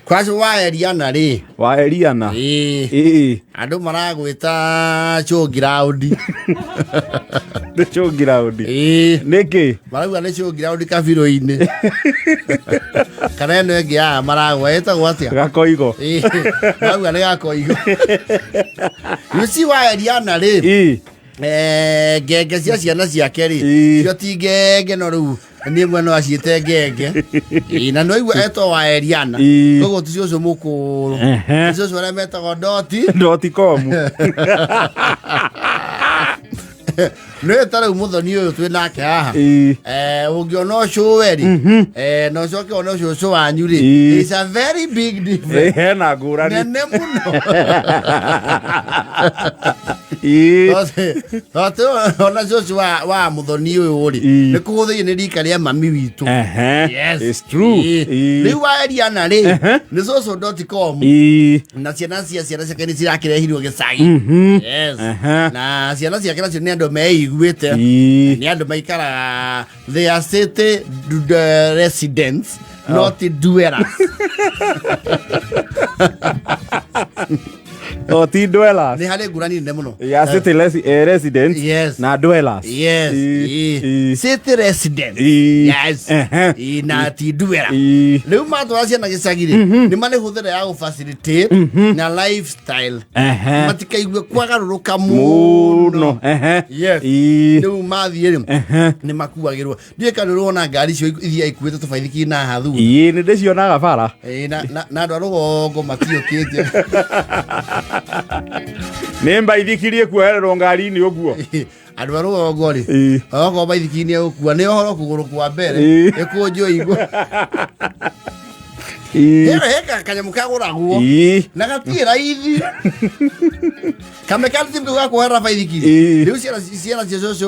Kwacu wa Eliana rĩ. Wa Eliana. Ĩĩ. Ĩĩ. Andũ maragwĩta chũngiraũndi. Nĩ chũngiraũndi. Ĩĩ. Nĩkĩ? Marauga nĩ chũngiraũndi kabirũ-inĩ. Kana ĩno ĩngĩ ya maragwa ĩtagwo atĩa? Gakoigo. Ĩĩ. Marauga nĩ gakoigo. You see wa Eliana rĩ. Ĩĩ. Eh, ngenge cia ciana ciake rĩ Ĩĩ. cio ti ngenge no rĩu niĩ mwene waciĩte ngenge Ĩĩ, na nĩwaigua etwo wa Eliana Ĩĩ. koguo ti cũcũ mũkũrũ Ehe. ti cũcũ arĩa metagwo ndoti Doti komu. nĩ ta rĩu mũthoni ũyũ twĩ nake haha Ĩĩ. Eh, ũngĩona ũcũwe rĩ eh, na ũcoke one ũcũcũ wanyu rĩ Ĩĩ. it's a very big difference Ĩĩ, Hena ngũrani. nene mũno Ĩĩ. Tondũ ona cũcũ wa mũthoni ũyũ rĩ Ĩĩ. nĩ kũhũthĩire nĩ rika rĩa mami witũ. Ehe. Yes. It's true. Ĩĩ. Ĩĩ. Rĩu wa Eliana rĩ Ehe. nĩ cũcũ dot com Ĩĩ. na ciana ciake nĩ cirakĩrehirwo gĩcagi. Yes. Ehe. Na ciana ciake nacio nĩ andũ meiguĩte. Ĩĩ. Nĩ andũ maikaraga, they are city residents, not dwellers. O ti dwellers. Nĩ harĩ ngũrani nene mũno. Ya city residents Yes. na dwellers. Yes. Ĩĩ. Ĩĩ. Ĩĩ. City resident. Ĩĩ. Yes. Ehe. Ĩĩ, na ti dweller. Ĩĩ. Rĩu matwara ciana gĩcagi rĩ nĩ marĩ hũthĩra ya gũfacilitate na lifestyle. Ehe. Matikaigue kwagarũrũka mũno. Mũno. Ehe. Yes. Ĩĩ. Rĩu mathiĩ rĩ Ehe. nĩ makuagĩrwo. Ndiũĩ kana nĩũrona ngari icio ithiaga ikuĩte tũbaithikiri na haha thutha. Ĩĩ nĩ ndĩcionaga bara. Ĩĩ, na andũ a rũgongo matiũkĩte. Nĩ mbaithikiri ĩkuohererwo ngari-inĩ ũguo. Andũ a rũgongo rĩ Ĩĩ. okorwo baithikiri nĩ egũkua nĩ ũhoro kũgũrũ kwa mbere Ĩĩ. ĩkũnjwo igũ. Ĩĩ. He kanyamũ kagũragwo Ĩĩ. na gatirĩ raithi kamekanism kau gakuoherera baithikiri. Ĩĩ. Rĩu ciana cia cũcũ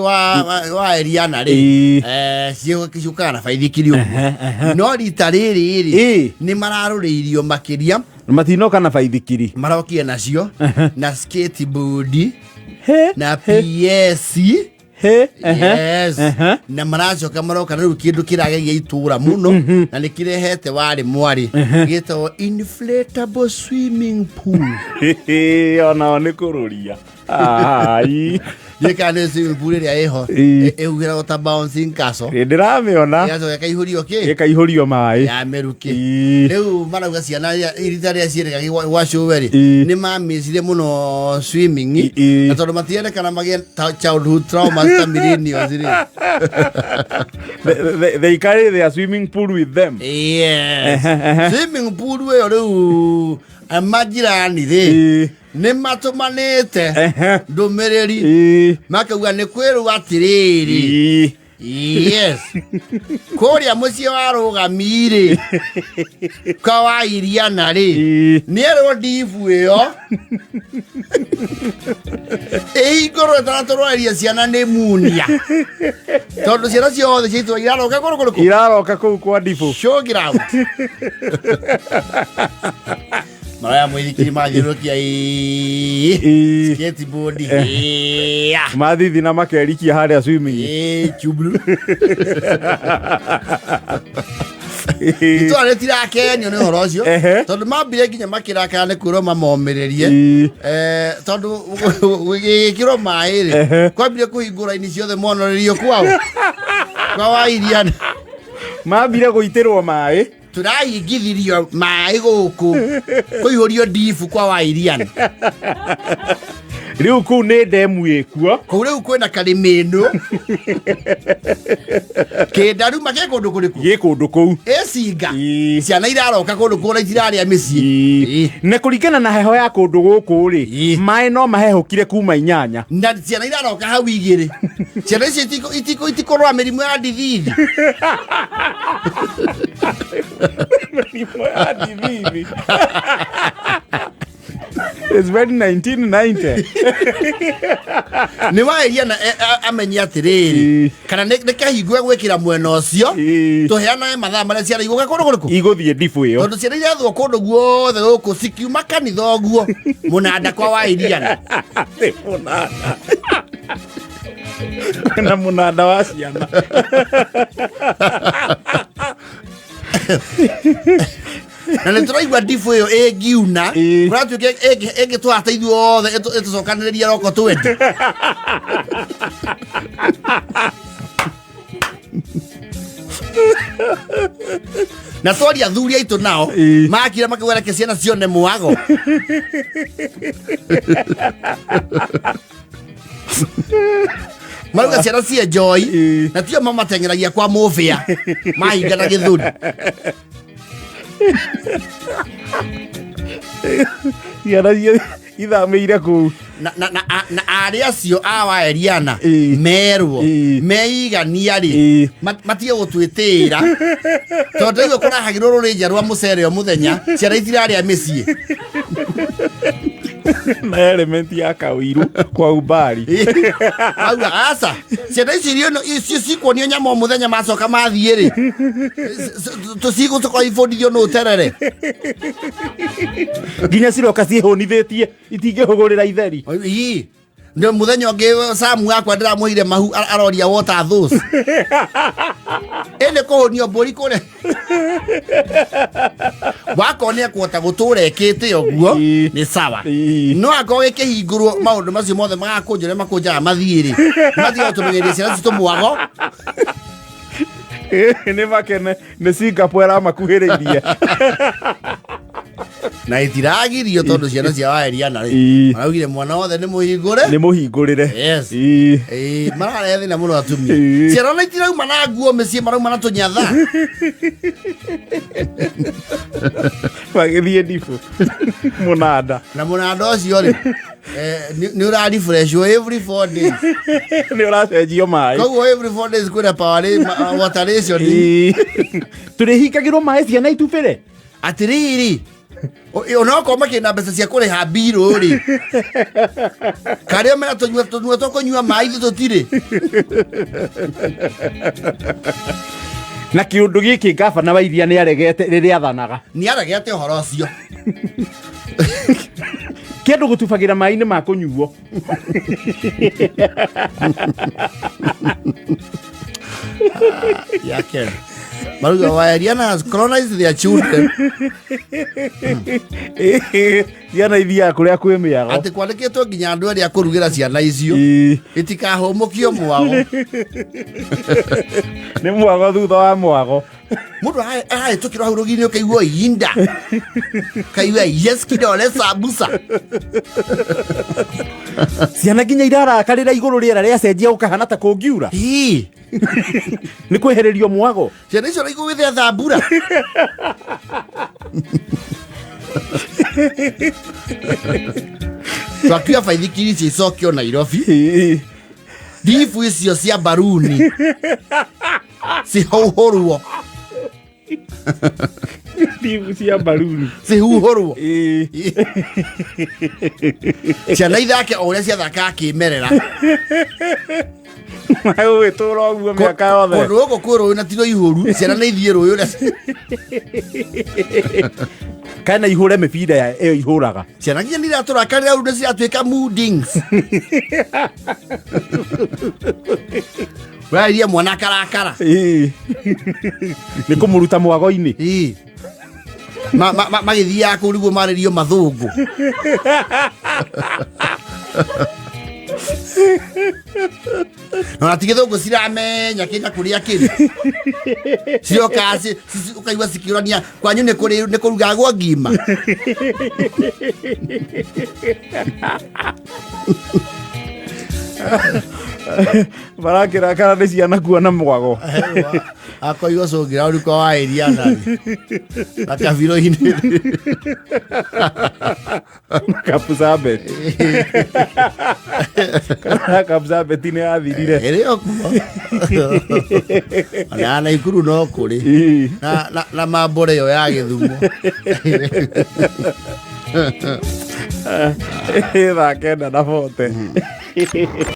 wa Eliana rĩ Ĩĩ. eh, ciũkaga na baithikiri ũguo no rita rĩrĩ rĩ Ĩĩ. nĩ mararũrĩirio makĩria. Matinoka na baithikiri. Marokire nacio na skateboard He. na PS. He. Ehe. Yes. Ehe. Na maracoka maroka na rĩu kĩndũ kĩragegia itũra mũno na nĩ kĩrehete warĩ mwarĩ gĩtagwo inflatable swimming pool. Onao nĩ kũrũria. Ai. Ndiũĩ kana nĩ swimming pool ĩrĩa ĩho Ĩĩ. ĩhuhĩragwo ta bouncing castle. Ĩ, ndĩramĩona. Ĩgacoka ĩkaihũrio kĩ Ĩkaihũrio maĩ. ya mĩrukĩ. Ĩĩ. Rĩu marauga ciana rita rĩa ciĩrĩga gwa cũwe rĩ Ĩĩ. nĩ mamĩcire mũno swimming Ĩĩ. na tondũ matirendekana magĩe childhood traumas ta millennials rĩ. They carry their swimming pool with them. Yes. Ehe, ehe. Swimming pool ĩyo rĩu majirani rĩ Ĩĩ. nĩ matũmanĩte Ehe. ndũmĩrĩri Ĩĩ. makauga nĩ kwĩrwo atĩrĩrĩ. Ĩĩ. Yes, kũrĩa mũciĩ wa rũgami rĩ kwa wa Iriana rĩ Ĩĩ. nĩ erwo ndibu ĩyo ĩhingũrwo ĩtaratũrwaria ciana nĩ munia tondũ ciana ciothe cia itũra iraroka kũrũ kũrĩkũ. Iraroka kũu kwa ndibũ. Show ground maraya mũithikiri mathiũrũkia ĩĩ Ĩĩ. skateboard ĩĩ Mathithi na makerikia harĩa swimming. ĩĩ chublu. Ĩĩ. Itũra rĩtirakenio nĩ ũhoro ũcio Ehe. tondũ mambire nginya makĩrakara nĩ kwĩrwo mamomĩrĩrie. Ĩĩ. Eh, tondũ gĩgĩkĩrwo maĩ rĩ Ehe. kwambire kũhingũra ini ciothe monorĩrio kwao kwa wa Iriana. Mambire gũitĩrwo maĩ. Tũrahingithirio maĩ gũkũ kũihũrio ndibu kwa wa Iriana. Rĩu kũu nĩ ndemu ĩkuo. Kũu rĩu kwĩna karĩmĩnũ kĩndaruma kĩ kũndũ kũrĩkũ. Gĩ kũndũ kũu. Ĩcinga. Ĩĩ. Ciana iraroka kũndũ kũrĩa itirarĩa mĩciĩ. Ĩĩ. Ĩĩ. Na kũringana na heho ya kũndũ gũkũ rĩ Ĩĩ. maĩ no mahehũkire kuma 8. Na ciana iraroka hau 2 ciana icio itikũrwara mĩrimũ ya ndithithi. Mĩrimũ ya ndithithi. It's very 1990. Nĩ waĩria na amenye atĩrĩrĩ Ĩĩ. kana nĩ kahingo gwĩkĩra mwena ũcio Ĩĩ. tũheanae mathaa marĩa ciana igũka kũndũ kũrĩkũ. Igũthiĩ ndibũ ĩyo. Tondũ ciana irathwo kũndũ guothe gũkũ cikiuma kanitha ũguo mũnanda kwa wa Iriana. Nĩ mũnanda. Na mũnanda wa ciana. Na nä tå raigua ndibå ä yo ä ngiuna Ĩĩ. kå ratuä kä ä ngä twata ithuothe ä tå cokanä rä ria roko twendi. Na twaria athuri aitå nao Ĩĩ. makira makauga reke ciana cione mwago. Marauga ciana cienjoi Ĩĩ. na tio mamateng'eragia kwa mũbĩa mahingana gĩthũri. Ciana ithamĩire kũu. Na arĩ acio a wa Eliana Ĩĩ. merwo Ĩĩ. meigania rĩ Ĩĩ. matige gũtwĩtĩĩra tondũ ndaigua kũrahagĩrwo rũrĩnja rwa mũcere o mũthenya, ciana itirarĩa mĩciĩ. Na element ya kawiru kwa umbali. Auga aca ciana ici irio icio cikuonio nyama o mũthenya macoka mathiĩ rĩ tũcigũcoka ibundithio nũ terere. Nginya ciroka ciĩhũnithĩtie itingĩhũgũrĩra itheri. Ii. Nĩ mũthenya ũngĩ Samu wakwa ndĩramũheire mahu aroria what are those. Ĩ nĩ kũhũnio mbũri kũrĩa wakorwo nĩ ekũhota gũtũra ĩkĩte ũguo. Ii. Nĩ sawa. Ii. No akorwo gĩkĩhingũrwo maũndũ macio mothe magakũnja ũrĩa makũnjaga mathiĩ rĩ matige gũtũmenyeria ciana citũ mwago. Nĩ makene nĩ Singapore ĩramakuhĩrĩirie. Na itiragirio tondũ ciana cia waeriana rĩ Ii. maraugire mwana wothe nĩ mũhingũre. Nĩ mũhingũrĩre. Yes. Ii. Ĩĩ, mararehe thĩna mũno atumia. Ĩĩ. Ciana na itirauma na nguo mĩciĩ, marauma na tũnyatha. Magĩthiĩ ndibũ mũnanda. Na mũnanda ũcio rĩ nĩ ũra refreshwo every 4 days. Nĩ ũracenjio maĩ. Koguo every 4 days kwĩna power water ration. Ii. Tũrĩhingagĩrwo maĩ ciana itubĩre. Atĩrĩrĩ, onokorwo makĩrĩ na mbeca cia kũrĩha mbirũ rĩ karĩa mena tũnyua tũnyua twa kũnyua maĩ, ithuĩ tũtirĩ. Na kĩũndũ gĩkĩ gabana wa iria nĩ aregete rĩrĩa athanaga. Nĩ aregete ũhoro ũcio. Kĩndũ gũtubagĩra maĩ-inĩ ma kũnyuo. Yake maruga wa Eliana has colonized their children. Ciana ithiaga kũrĩa kwĩ mĩago. Atĩ kwandĩkĩtwo nginya andũ arĩa kũrugĩra ciana icio. Ii. Itikahũmũkio mwago. Nĩ mwago thutha wa mwago. Mũndũ arahĩtũkĩrwo hau rũgiri ũkaigua inda kaigua yes kidole sambusa. Ciana nginya irarakarĩra igũrũ rĩera rĩacenjia gũkahana ta kũngiura. Ii. Nĩ kwehererio mwago. Ciana icio raigũgĩthĩa thambura. Twakiuga baithikiri icio icokio Nairobi. Ii. Ndibu icio cia mbaruni cihuhũrwo. Ndibu cia mbaruni. Cihuhũrwo. Ii. Ciana ithake o ũrĩa ciathakaga kĩmerera. Magũgĩtũra ũguo mĩaka yothe. Kũndũ gũkũ kwĩ rũĩ na ti rũihũru, ciana nĩ ithiĩ rũĩ ũrĩa Kana ihũre mĩbira ĩyo ihũraga. Ciana nginya nĩ iratũrakarĩra rĩu nĩ ciratuĩka moodings. Ũrarĩria mwana akarakara. Ii. Nĩ kũmũruta mwago-inĩ. Ii. Magĩthiaga kũu nĩguo marĩrio mathũngũ. Na ti gĩthũngũ ciramenya kĩnya kũrĩa kĩrĩ ciroka ũkaigua cikĩũrania kwanyu nĩ kũrĩ nĩ kũrugagwo ngima. Marakĩrakara nĩ ciana kuona mwago. Akoigwo cũngĩra ũrikwa wa ĩriana na kabiro-inĩ. Kapsabet kana Kapsabet nĩ yathirire. Ĩrĩ o kuo ona Naikuru no kũrĩ. Ii. Na mambore ĩyo ya Gĩthumo. Thaa 9 na 40.